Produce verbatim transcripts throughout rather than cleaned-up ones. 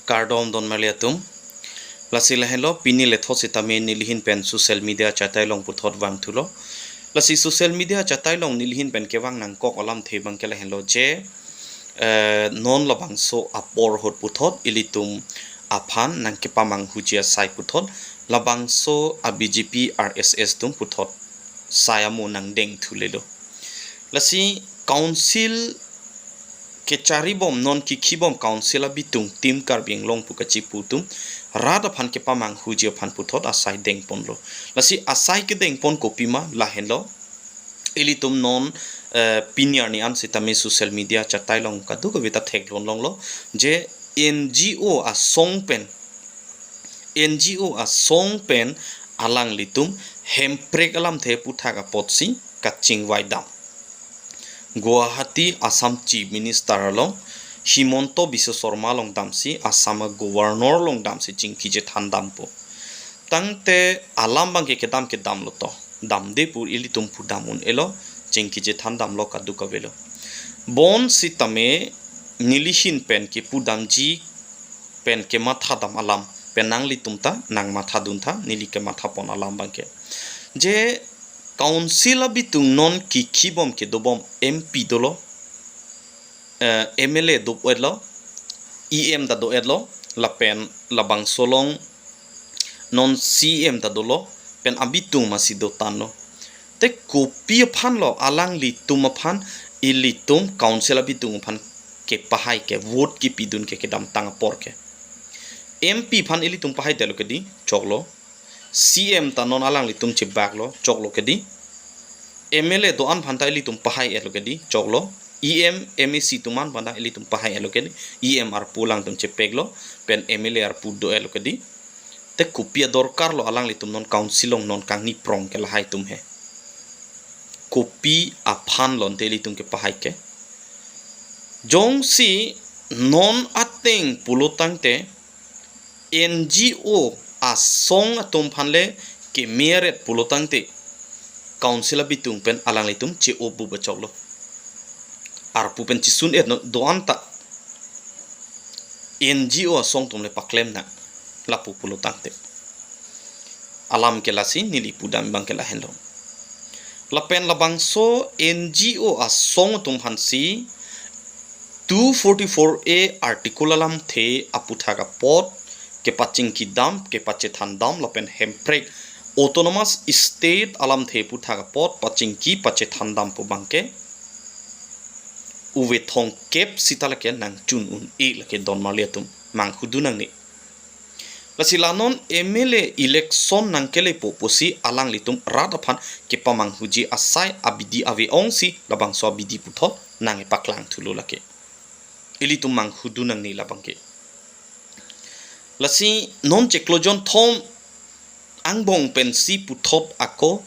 Kardom don marli atum. Lasi lahenlo, pini lethot sitame nelihin pen social media chatai along puthot vangthulo. Lasi social media chatai along nelihin pen kevang nangkok alamthe abangke lahenlo je, eh, non labangso apor ahut puthot ilitum aphan nangkepamanghuji asai puthot labangso a B J P R S S atum puthot sai amo nangdengthulelo. Lasi council kecharibom, non kikhibom council abitung Team Karbi Anglong pu kachipu atum rat aphan kepamanghuji aphan puthot asai dengponlo. Lasi asai kedengpon kopima lahenlo. Ilitum non, eh, pini arni an sitame social media chatai along kadokave ta theklong longlo je N G O asong pen, N G O asong pen alanglitum Hemprek alamthe aputhak apotsi kachingvai dam. Guwahati Assam Chief Minister along Himanta Biswa Sarma along damsi Assam a Governor along damsi chingki chethan dampo. Tangte alam abangke kedam kedamlo to. Damde pu ilitum pudam un-elo, chingki chethan damlo kadokavelo. Bonsitame nelihin pen kepudamji pen kematha dam alam pen nanglitum ta nangmatha duntha, neli kemathapon alam abangke. Je council abitung non kikhibom kedobom M P dolo, eh, M L A do-etlo, E M ta do-etlo, lapen labangso along non C M ta dolo, pen abitung masi dotanlo. Te kopi aphanlo alanglitum aphan ilitum council abitung aphan kepahai ke, vote kepidun ke kedamtang apor ke? M P aphan ilitum pahaidetlo kedi, choklo. C M ta non alanglitum chebaklo, choklo kedi. M L A do-an aphanta ilitum pahai-etlo kedi, choklo. E M, M A C atum an aphanta ilitum pahai-etlo kedi. E M arpu alangtum chepeklo, pen M L A arpu do-etlo kedi. Te kopi adorkarlo alanglitum non council along non kangni prong ke lahai atum he? Kopi aphanlo ante ilitum kepahai ke? Jongsi non ateng pulo tangte N G O asong atum aphan le kemeret pulo tangte council abitung pen alanglitum che-op bu ba choklo. Arpu pen chisun-et non do-an ta N G O asong atum le paklem nang, lapu pulo tangte. Alam ke lasi neli pudam abangke lahenlo. Lapen labangso N G O asong atum aphansi two forty-four A article alamthe aputhak apot kepachingki dam, kepachethan dam, lapen Hemprek Autonomous State alamthe aputhak apot pachingki pachethan dam pu abangke ove thongkep sita lake nangchun un-e lake don marli atum, manghudu nangne. Lasi la non M L A election nangkelepo pusi alanglitum rat aphan kepamanghuji asai abidi ave-ongsi labangso abidi puthot nangkepaklang thulo lake. Ilitum manghudu nangne labangke. Lasi non chiklo jonthom angbong pensi puthot ako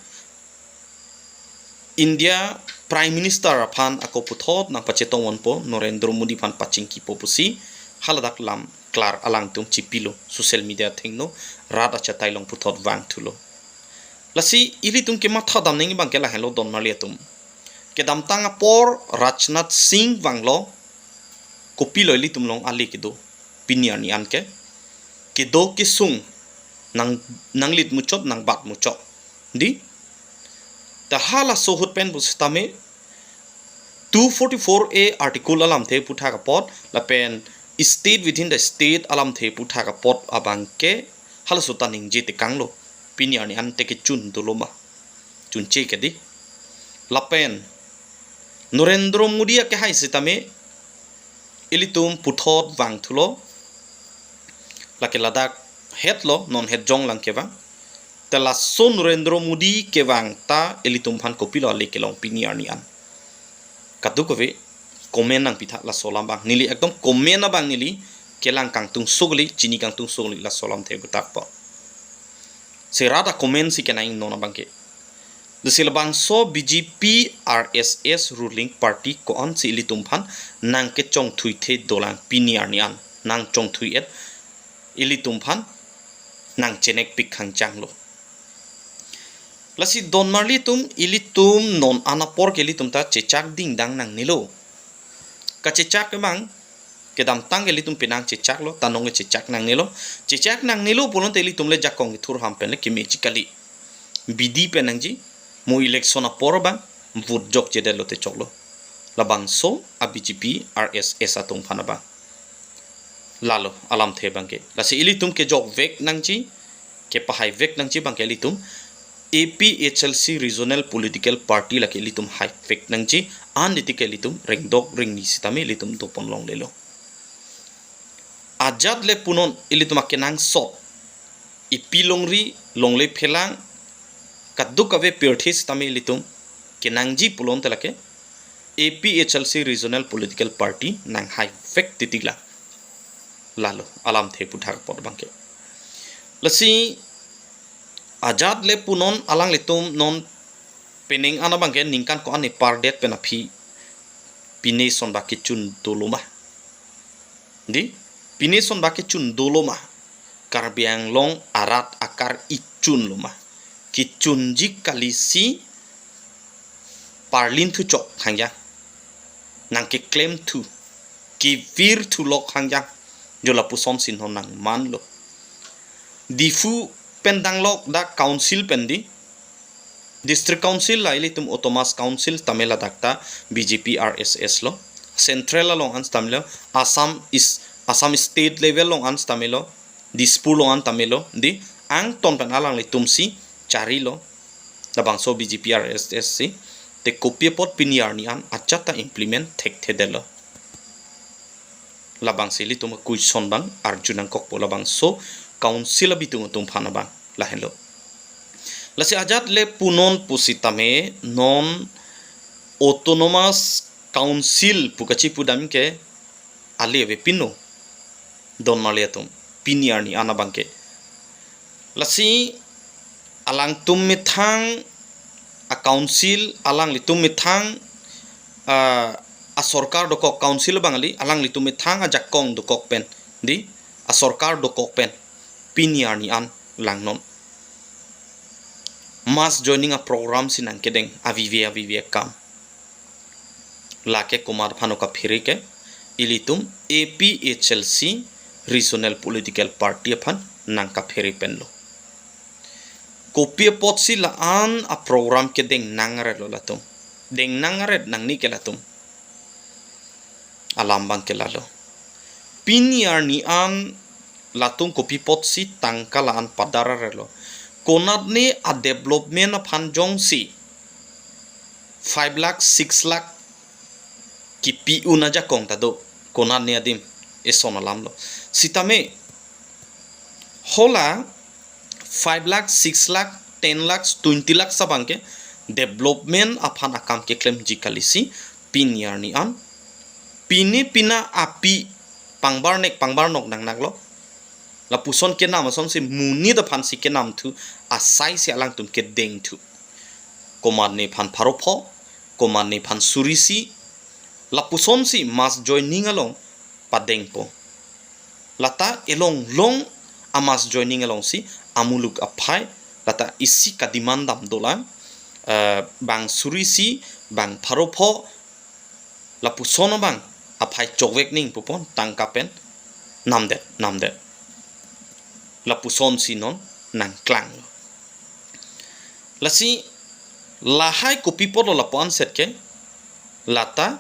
India Prime Minister aphan ako puthot nangpachetongponpo, Narendra Modi aphan pachingkipo pusi haladak lam klar alangtum chipilo, social media athengno rat achatai along puthot vangthulo. Lasi ilitum kematha dam nangji abangke lahenlo don marli atum. Kedamtang apor Rajnath Singh vanglo, kopilo ilitum along ale kedo pini arni an ke? Kedo kesung, nang, nanglit muchot, nangbat muchot. Di? Ta halaso ahut pen pusitame two forty-four A article alamthe aputhak apot, lapen state within the state alamthe aputhak apot abangke halaso ta ningje tekanglo. Pini arni an te kechun dolo ma? Chunche kedi. Lapen Narendra Modi akehai sitame ilitum puthot vangthulo. Lake ladak hetlo, non het jonglang kevang. Te laso Narendra Modi kevang ta ilitum aphan kopilo ale kelong pini arni an? Kadokave comment nangpitha laso alam abang. Neli ekdom comment abang neli kelang kangtung sukli, chini kangtung sukli laso alamthe aputhak apot. Si rat a-comment si kenang non abangke. Lasi labangso B J P R S S ruling party ko-ansi ilitum aphan nangkechongthuithe dolang pini arni an? Nangchongthui-et, ilitum aphan nangchenekpik khangchanglo. Lasi don marli atum, ilitum non an apor ke ilitum ta chechak dingdang nangnelo. Kachechak abang Kedamtang ke ilitum penang chechaklo, ta nonke chechak nangnelo. Chechak nangnelo pulote ilitum le jakong kethur ham pen le kemeji kali. Bidi pen nangji, mo election apor abang, vote jokjedetlo te choklo. Labangso a B J P R S S atum aphan abang. Lalo, alamthe abangke. Lasi ilitum kejokvek nangji, kepahaivek nangji abangke ilitum A P H L C Regional Political Party lake ilitum haivek nangji, an diti ke ilitum rengdok rengni sitame ilitum dopon longlelo. Ajat le punon ilitum akenangsot, ipi longri, longle phelang, kadokave pirthe sitame ilitum kenangji pulote lake A P H L C Regional Political Party nanghaivek titila. Lalo, alamthe puthak apot abangke. Lasi ajat le punon alanglitum non penang an abangke ningkan ko-an epardet pen aphi pine son ba kechun dolo ma. Di, pine son ba kechun dolo ma. Karbi Anglong arat akar ichunlo ma. Kechunji kalisi parlin thu chok hangjang. Nangkeklem thu, kevir thu lok hangjang. Jo lapusonsi non nangmanlo. Diphu pen danglok dak council pen di. District Council la ilitum Autonomous Council tame ladak ta B J P R S S lo. Central along an sitame lo, Assam is, Assam state level along an sitame lo. Dispur along an tame lo. Di, angton pen alanglitumsi charilo. Labangso B J P R S S si. Te kopi apot pini arni an ajat ta implement thekthedetlo. Labangsi ilitum question abang arju nangkokpo labangso council abitung atum aphan abang lahenlo. Lasi ajat le punon pusitame non Autonomous Council pu kachipu dam ke ale avepinlo. Don marli atum pini arni an abangke. Lasi alangtum methang a council, alanglitum methang, ah, a sorkar dokok, council abang kali, alanglitum methang ajakong dokok pen, di, a sorkar dokok pen pini arni an langnon. Mass joining a program si nangkedeng avive avive akam. Lake komat aphan kaphere ke, ilitum A P H L C Regional Political Party aphan nangkaphere penlo. Kopi apotsi la-an a program kedeng nangretlo latum. Deng nangret nangne ke latum. Alam abangke lalo. Pini arni an latum kopi apotsi tangka la-an padararlo. Konatne a development aphan jongsi five lakh, six lakh kipi un ajakong ta do. Konatne adim eson alamlo. Sitame hala five lakh, six lakh, ten lakh, twenty lakh abangke development aphan akam keklemji kalisi pini arni an. Pine pina api pangbarnek pangbarnok nangnaklo. Lapuson kenam asonsi monit aphansi kenam thu asaisi alangtum kedeng thu. Komatne aphan pharo pho, komatne aphan suri isi, lapusonsi mass joining along padengpo. Lata elong long a mass joining alongsi amuluk aphai lata isi kademand dam dolang, eh, bang suri isi, bang pharo pho, lapuson abang aphai chokvek ning pupon tangka pen namdet, namdet. Lapusonsi non nangklanglo. Lasi lahai kopi apotlo lapu-an set ke, lata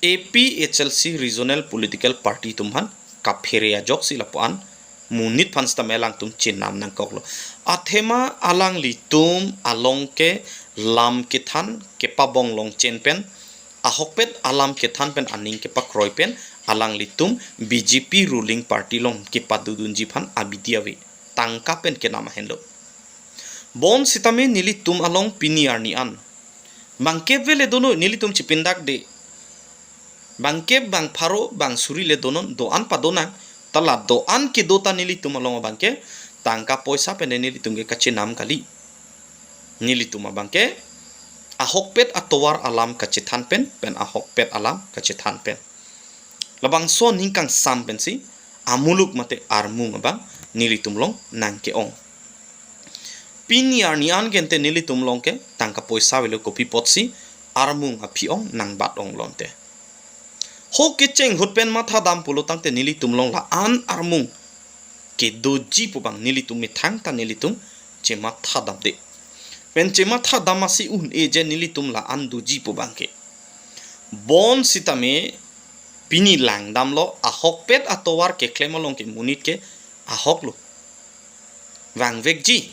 A P H L C Regional Political Party atum aphan kaphere ajoksi lapu-an monit aphan sitame alangtum chenam nangkoklo. Athema alanglitum along ke lam kethan kepabong longchen pen, ahokpet alam kethan pen aning kepakroi pen, alanglitum B J P ruling party along kepadodunji aphan abidi ave. Tangka pen kenam ahenlo. Bonsitame nelitum along pini arni an bangkep ave le donon, nelitum chipindakde. Bangkep, bang pharo, bang suri le donon, do-an padonang. Ta la do-an kedo ta nelitum along abangke tangka poisa pen nelitum ke kachenam kali. Nelitum abangke ahokpet atovar alam kachethan pen, pen ahokpet alam kachethan pen. Labangso aning kangsam pensi amuluk mate armung abang nelitum along nangke-ong. Pini arni an ke ante nelitum along ke tangka poisa avelo, kopi apotsi armung aphi-ong nangbat-ong lonte. Ho kecheng ahut pen mathadam pulo tangte nelitum along la-an armung kedoji pu abang nelitum methang ta nelitum chematha damde. Pen chematha dam asi un-e je nelitum la-an doji pu abang ke. Bonsitame pini langdamlo, ahokpet atovar keklem along ke monit ke ahoklo. Vangvekji,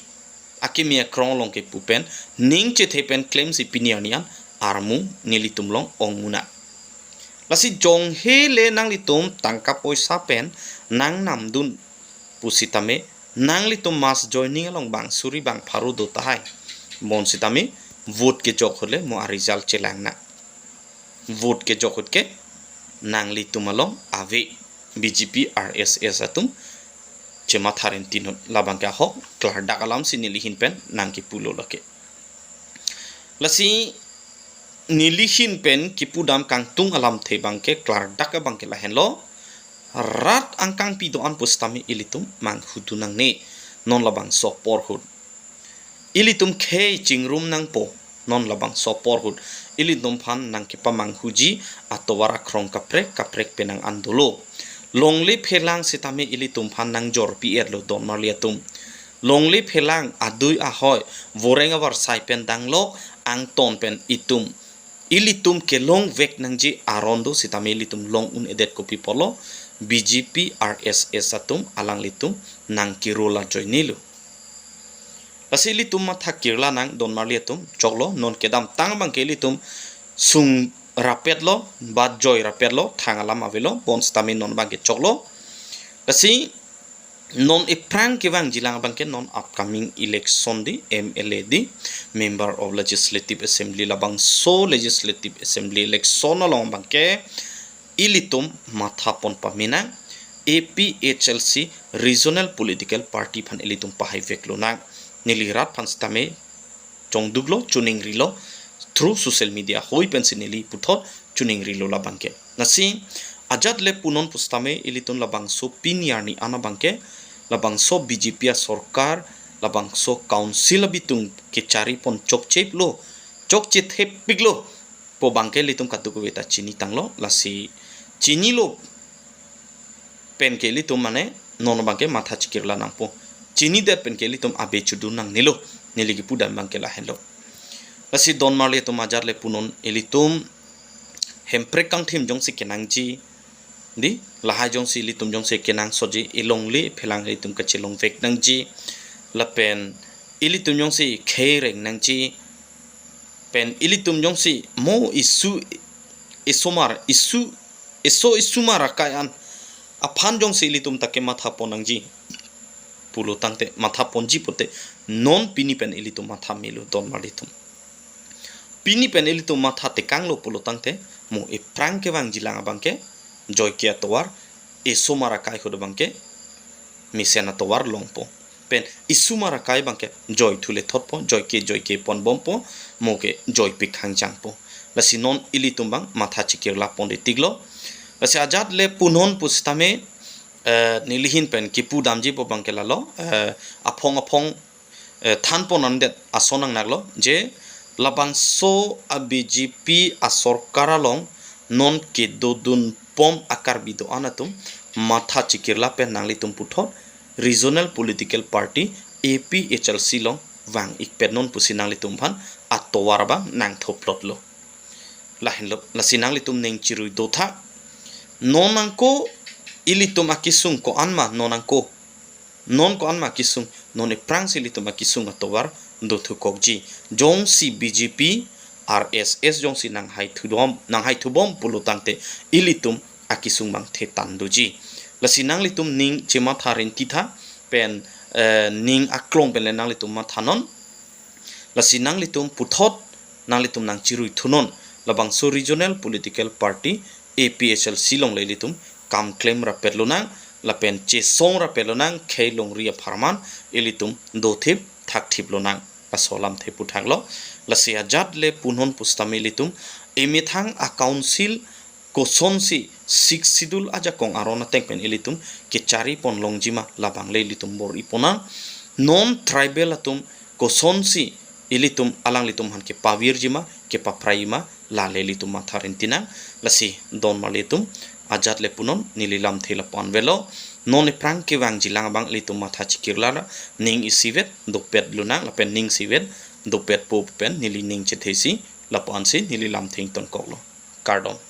akimi akrong along kepu pen, ning chethe pen klemsi pini arni an armung nelitum along ong muna. Lasi jongsi le nanglitum tangka poisa pen nangnamdun pusitame, nanglitum mass joining along bang suri bang pharo do tahai. Bonsitame vote kejok ahut le mo a-result chelang nang. Vote kejok ahut ke nanglitum along ave. B J P R S S atum chematha rinti non, labang ke ahok klardak alamsi neli ahin pen nangkepulo lake. Lasi neli ahin pen kipudam kangtung alamthe abang ke klardak abang ke lahenlo. Rat angkangpi do-an pusitame ilitum manghudun nangne non labangso apor ahut. Ilitum khei chingrum nangpo, non labangso apor ahut ilitum aphan nangkepamanghuji atovar akrong kaprek kaprek penang an dolo. Longle phelang sitame ilitum aphan nangjorpi-etlo donmarli atum. Longle phelang adui ahoi voreng avarsai pen danglok angton pen itum, ilitum kelongvek nangji aron do sitame ilitum long un-edet, kopi apotlo, B J P R S S atum alanglitum nangkirol ajoinelo. Lasi ilitum matha kirla nang donmarli atum, choklo, non kedamtang abang ke ilitum sung rapetlo, ba joi rapetlo, thang alam avelo, bonsitame non abang ke choklo. Lasi non ephrang kevangjilang abang ke non upcoming election di, M L A di, Member of Legislative Assembly, labangso Legislative Assembly election along abang ke ilitum mathapon pame nang, A P H L C Regional Political Party aphan ilitum pahaiveklo nang. Neli rat aphan sitame chongduklo, choningrilo, through social media ahoi pensi neli puthot choningrilo labang ke. Lasi ajat le punon pusitame ilitum labangso pini arni an abang ke, labangso B J P asorkar, labangso council abitung kecharipon chokcheplo, chokchethepiklo pu abang ke ilitum kadokave ta chinitanglo. Lasi chinilo pen ke ilitum mane non abang ke matha chikirla nangpo. Chinidet pen ke ilitum abe chodun nangnelo. Neli kipudam abang ke lahenlo. Lasi donmarli atum, ajat le punon ilitum hemprek kangthim jongsi kenangji di, lahai jongsi ilitum jongsi kenangsotji, elongle phelang ilitum kachelongvek nangji, lapen ilitum jongsi khei reng nangji, pen ilitum jongsi mo isu, isomar isu, iso isomar akai an aphan jongsi ilitum ta kemathapon nangji pulo tangte, mathaponji pute, non pini pen ilitum matha melo donmarli atum. Pini pen ilitum matha tekanglo pulo tangte, mo ephrang kevangjilang abang ke joike atovar, isomar akai ahut abang ke mesen atovar longpo. Pen isomar akai abang ke joithu lethotpo, joike joike ponbompo, mo ke joipik hangjangpo. Lasi non ilitum abang matha chikirlapon ritiklo. Lasi ajat le punon pusitame, eh, neli ahin pen kipudamji pu abang ke lalo, eh, aphong aphong, eh, thanpon andet ason nangnaklo je labangso a-B J P asorkar along non kedodunbom a-Karbi do-an atum matha chikirla pen nanglitum puthot Regional Political Party A P H L C along vang-ikpetnon pusi nanglitum aphan atovar abang nangthoplotlo. Lahenlo, lasi nanglitum ning chirui dotha. Non angko ilitum akesung ko-an ma, non angko. Non ko-an ma kesung, non ephrangsi ilitum akesung atovar dothukokji. Jongsi B J P, R S S jongsi nanghaithudom, nanghaithubom pulo tangte ilitum akesung abang thetan doji. Lasi nanglitum ning chematha rintitha, pen, eh, ning aklong pen le nanglitum mathanon. Lasi nanglitum puthot nanglitum nangchiruithunon, labangso Regional Political Party A P H L C along le ilitum kam klem rapetlo nang, lapen chesong rapetlo nang, khei longri apharman ilitum dothip thakthiplo nang. Laso alamthe puthaklo. Lasi ajat le punon pusitame ilitum emethang a-council kosonsi Sixth Schedule ajakong aron ateng pen ilitum kecharipon longji ma, labang le ilitum bor-ipon nang. Non tribal atum kosonsi ilitum alanglitum aphan kepavirji ma, kepapraiji ma, lale ilitum matha rinti nang. Lasi don marli atum, ajat le punon, neli lamthe lapu-an avelo. Non aphrang kevangji lang abang ilitum matha chekirla ra, ning isivet dopet lonang, lapen ning isivet dopetpo pen neli ning chethesi, lapu-ansi neli lamthe ingtonkoklo. Kardom.